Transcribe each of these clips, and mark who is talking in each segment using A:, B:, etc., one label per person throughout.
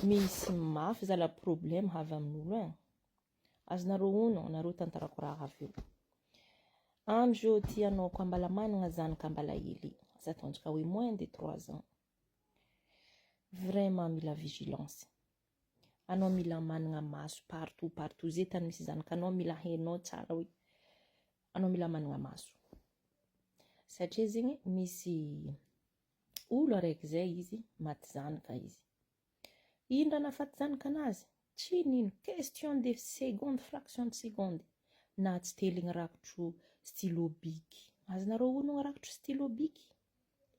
A: Misy mafy zala problème avy amin'olo e. Azonareo ono, anareo tantarako raha avy eo. Amizao ty anao ko ambala managna zanaka ambala hely. Aza ataontsika hoe moins de 3 ans. Vraiment mila vigilance. Anao mila managna maso partout partout zay tany misy zanaka anao, mila hainao tsara hoe anao mila managna maso. Satria zegny misy olo araiky zay izy maty zanaka izy. Ino raha nahafaty zanaka anazy? Tsy nino, question de seconde, fraction de seconde. Na tsy teligny rakotro stylo Bic. Azonareo ono rakotro stylo Bic?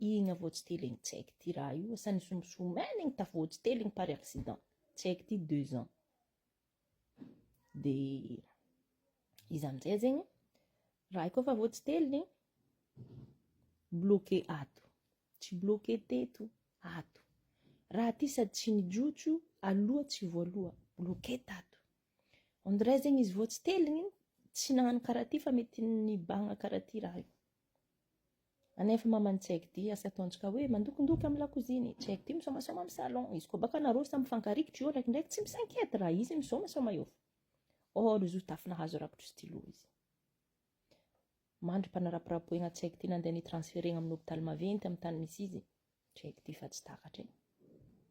A: Igny avao tsy teligny, tsy haiko ty raha io, asa nisomosomena igny tafavoa tsy teligny par accident. Tsy haiko ty 2 ans. De izy amin'izay zegny, raha io koa fa voa tsy teligny, bloqué ato. Tsy bloqué teto, ato. Raha ty sady tsy nijotso aloha tsy voaloha, bloqué tato. On dirait zegny izy voa tsy teligny, tsy nagnano karaha ty fa mety nibahana karaha ty raha io. Anefa mamany tsy haiko ty asa ataontsika hoe mandokindoky amin'ny lakoziny, tsy haiko ty misomasoma amin'ny salon. Izy koa baka anareo samy mifankarikitry eo ndraikindraiky tsy mi-s'inquiète raha izy misomasoma eo. Or izy io tafy nahazo rakotro stylo izy. Mandry mpanarapirapoegna tsy haiko ty nandeha nitransferegna amin'ny hôpitaly maventy amin'ny tany misy izy. Tsy haiko ty fa tsy takatra e.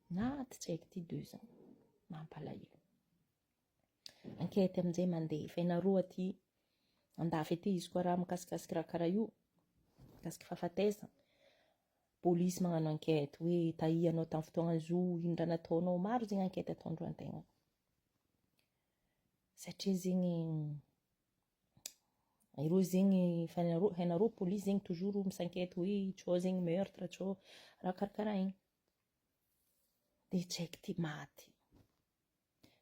A: Naty tsy haiko ty 2 ans. Mampalahelo. Enquête amin'izay mandeha. Fa ianareo aty andafy aty izy koa raha mikasikasiky raha karaha io, mikasiky fahafatesana, polisy magnano enquête hoe tahianao tamin'ny fotoagna zo, ino raha nataonao, maro zegny enquête ataondreo antegna. Satria zegny ireo zegny fa hainareo polisy zegny toujours mi-s'inquiète hoe tsao zegny meurtre, tsao raha karakaraha igny. De tsy haiko ty maty.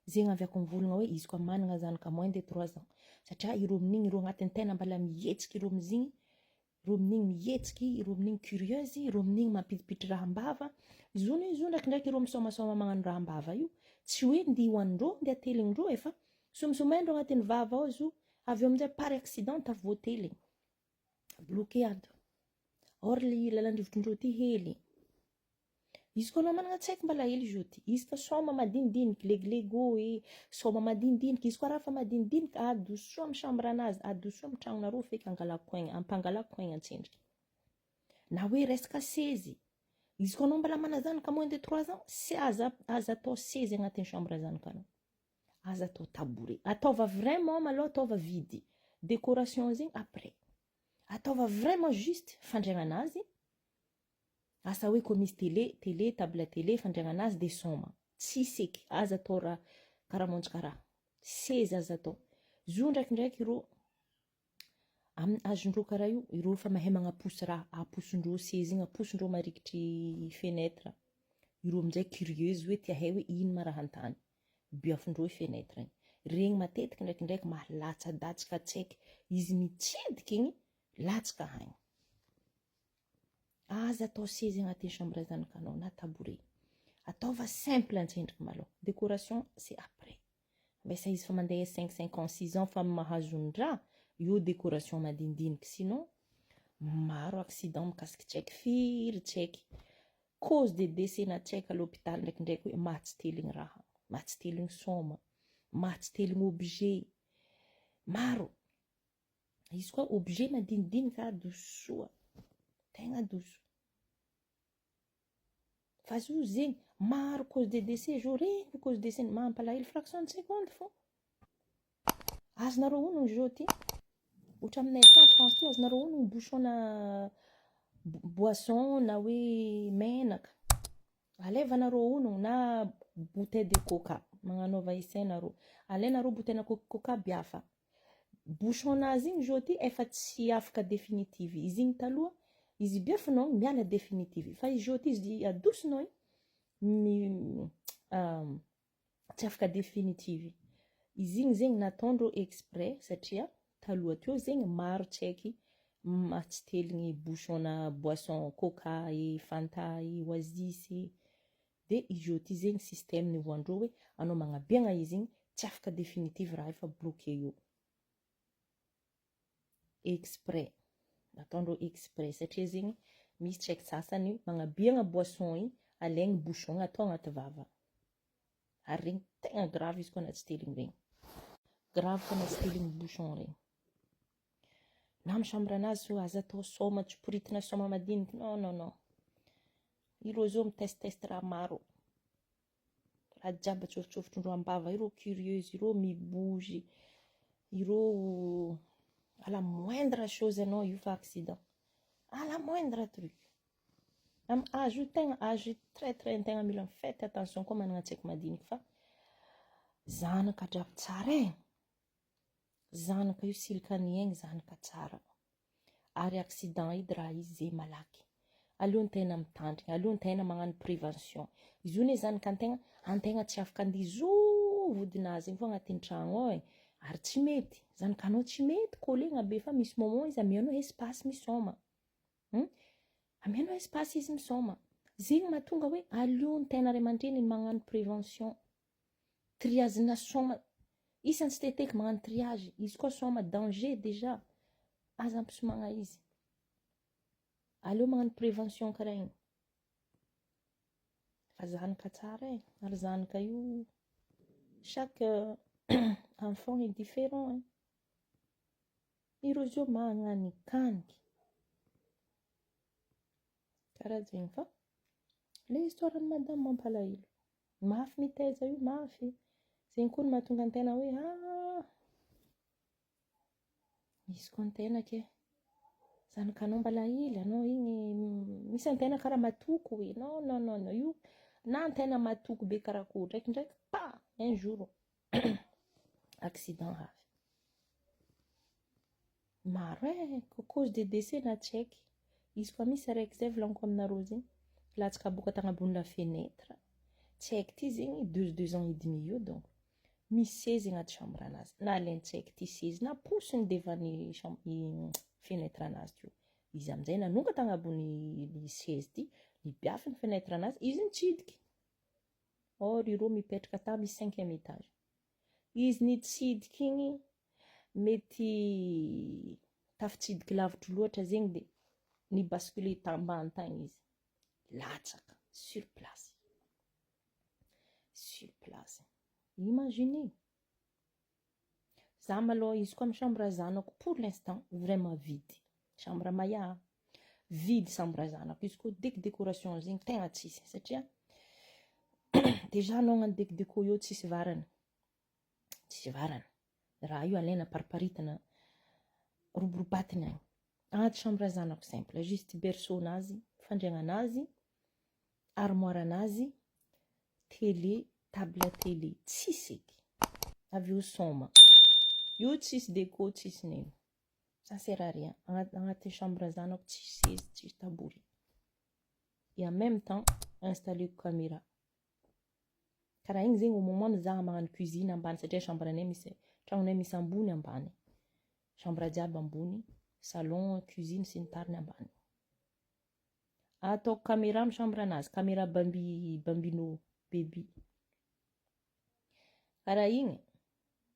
A: Zegny aviako mivolagna hoe izy koa managna zanaka moins de 3 ans, satria ireo amin'igny ireo agnatin'ny tena mbala mihetsiky ireo amizigny, ireo amin'igny mihetsiky, ireo amin'igny curieuse, ireo amin'igny mampidipiditry raha am-bava. Izy io izy io ndraikindraiky ireo misomasoma magnano raha am-bava io, tsy hoe ndeha hohanindreo, ndeha ateligndreo e, fa somosomaindreo agnatin'ny vava ao izy io, avy eo amin'izay par accident tafavoateligny. Bloqué ato. Or le lalan-drivotrindreo ty hely. Izy koa anao managna tsaiky mbala hely izy io ty. Izy ka soma madinidiniky, legilego e, soma madinidiniky, izy koa raha fa madinidiniky, adoso amy chambre anazy, adoso amy tragnonareo feky angalako aigna, ampangalako aigna antsendriky. Na hoe resaka sezy. Izy koa anao mbala mana zanaka moins de 3 ans, sy aza atao sezy agnatin'ny chambre zanakanao. Aza atao tabouret. Ataova vraiment malôha ataova vide. Décoration zegny après. Ataova vraiment juste fandriagna anazy. Asa hoe koa misy télé, table télé, fandriagna anazy de soma. Tsisy eky, aza atao raha karaha monjy karaha. Seza aza atao. Zo ndraikindraiky ireo azondreo karaha io, ireo fa mahay magnaposy raha, aposondreo seza igny, aposondreo marikitry fenêtre. Ireo amin'izay curieuse hoe tia hay hoe ino ma raha an-tany. Biafondreo fenêtre igny. Regny matetiky ndraikindraiky mahalatsadatsaka tsaiky izy mitsidiky igny latsaka agny. Aza atao seza agnatin'ny chambre zanakanao na tabouret. Ataova simple antsendriky malôha. Décoration, c'est après. Ambesa izy fa mandeha 5 ans, 6 ans fa mahazo ny raha, io décoration madinidiniky, sinon maro accident mikasiky tsy haiko firy, tsy haiky cause de décès na tsy haiko à l'hôpital ndraikindraiky hoe mahatsy teligny raha, mahatsy teligny soma, mahatsy teligny objet. Maro. Izy koa objet madinidinika adoso soa. Tegna adoso. Fa zo zegny maro cause de décès zo regny, cause de décès mampalahelo, fraction de seconde fô. Azonareo ono zo ty. Ohatra aminay aty en France ty, azonareo ono bouchon-na boisson na hoe menaka. Alevanareo ono na bouteille de coca, magnanaova essai nareo. Alainareo bouteille na coca biafa. Bouchon-nazy igny zo ty efa tsy afaka définitive. Izy igny taloha, izy biafinao miala définitive. Fa izy zo ty izy adosonao igny tsy afaka définitive. Izy igny zegny nataondreo exprès satria taloha teo zegny maro tsy haiky mahatsy teligny bouchon-na boisson coca e, fanta e, oasis e. De izy io ty zegny système nivoandreo hoe anao magnabiagna izy igny tsy afaka définitive, raha efa bloqué io. Exprès. Nataondreo exprès satria zegny misy tsy haiko sasany magnabiagna boisson igny, alaigny bouchon atao agnaty vava. Ary regny tegna grave izy koa na tsy teligny regny. Grave koa na tsy teligny bouchon regny. Na amy chambre anazy so aza atao soma, tsy poritina soma madiniky. Non, non, non. Ireo zao mitesitesty raha maro. Raha jiaby atsofotsofotrondreo am-bava. Ireo curieuse, ireo mibouge. Ireo à la moindre chose anao io fa accident. À la moindre truc. Amy âge io tegna âge très très tegna mila faites attention koa manana tsaiky madiniky fa zanaka drako tsara e. Zanaka io silika ny aigny, zanaka tsara. Ary accident edy raha izy zay malaky. Aleo ny mitandrina, aleo ny tegna magnano prévention. Izy io ne zanaka antegna, antegna tsy afaka andeha zo vodinazy igny fô agnatin'ny tragno ao e. Ary tsy mety, zanakanao tsy mety colegna be fa misy moment izy amianao espace misôma. Amianao espace izy misôma. Zegny mahatonga hoe aleo ny tegna ray aman-dreny magnano prévention. Triage-na sôma, isany tsy teteky magnano triage, izy koa sôma danger déjà. Aza ampisomagna izy. Aleo magnano prévention karaha igny. Fa zanaka tsara e, ary zanaka io chaque enfant est différent hein. Ireo zio magnaninkaniky. Karaha zegny fa le histoire ny madame mampalahelo. Mafy mitaiza io, mafy. Zegny koa no mahatonga antegna hoe ah misy koa antegna ke zanakanao mbala hely anao igny misy antegna karaha matoko hoe non, non, non, non, io na antegna matoko be karakory ndraikindraiky pa un jour accident avy. Maro e, ko cause de décès na tsy haiky. Izy koa misy araiky zay volaniko aminareo zegny, latsaka boka tagnabony la fenêtre. Tsy haiky ty zegny 2 ans et demi io donc. Misy seza agnaty chambre anazy. Na alainy tsy haiky ty seza na poussiny devant ny chambre fenêtre anazy teo. Izy amin'izay nanonga tagnabony seza ty, nibiafy ny fenêtre anazy, izy nitsidiky. Or ireo mipetraka tamy cinquième étage. Izy nitsidiky igny mety tafitsidiky lavitry loatra zegny de ni-bascule tambany tagny izy. Latsaka sur place. Sur place. Imaginez. Za malôha izy koa amy chambre zanako pour l'instant vraiment vide. Chambre Maya vide chambre zanako izy koa deky décoration zegny tegna tsisy satria déjà anao hagnano deky déco eo tsisy varany. Tsisy varany. Raha io alaina pariparitana roborobatiny agny. Agnaty chambre zanako simple, juste berceau nazy, fandriagnanazy, armoire anazy, télé, table télé, tsisy eky. Avy eo soma. Io tsisy déco, tsisy nino. Ça sert à rien. Agnatin'ny chambre zanako tsisy seza, tsisy tabouret. Et en même temps, installer caméra. Karaha igny zegny au moment mizaha magnano cuisine ambany satria chambre anay misy tragnonay misy ambony ambany. Chambre jiaby ambony, salon, cuisine sy ny tariny ambany. Ataoko caméra amy chambre anazy, caméra bambi bambino baby. Karaha igny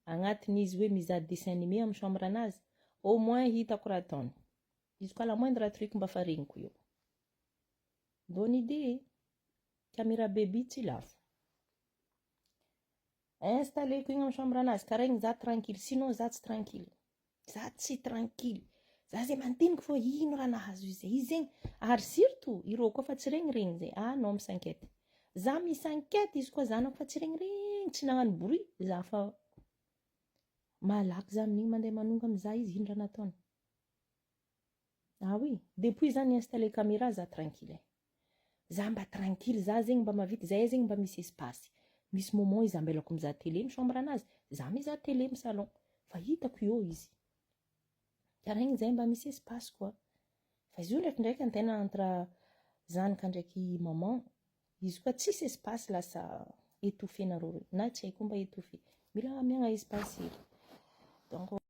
A: agnatin'izy hoe mizaha dessin animé amy chambre anazy, au moins hitako raha ataony. Izy koa la moindre truc mba fa regniko eo. Bonne idée. Caméra baby tsy lafo. Installeko igny amy chambre anazy, karaha igny za tranquille, sinon za tsy tranquille. Za tsy tranquille. Za zay mandiniky fô ino raha nahazo izy izy zegny ary surtout ireo koa fa tsy regniregny zay. Ah non, mi-s'inquiète. Za mi-s'inquiète izy koa zanako fa tsy regniregny, tsy nagnano bruit, za fa malaky za amin'igny mandeha manonga mizaha izy ino raha nataony. Ah oui, depuis za ni-installé caméra za tranquille. Za mba tranquille, za zegny mba mahavita, zahay zegny mba misy espace. Misy moment izy ambelako mizaha télé amy chambre anazy, za mizaha télé amy salon. Fa hitako eo izy. Karaha igny zay mba misy espace koa. Fa izy io ndraikindraiky antegna entre zanaka ndraiky maman, izy koa tsisy espace lasa étouffé nareo reo na tsy haiko mba étouffé. Mila amiagna espace hely. Donc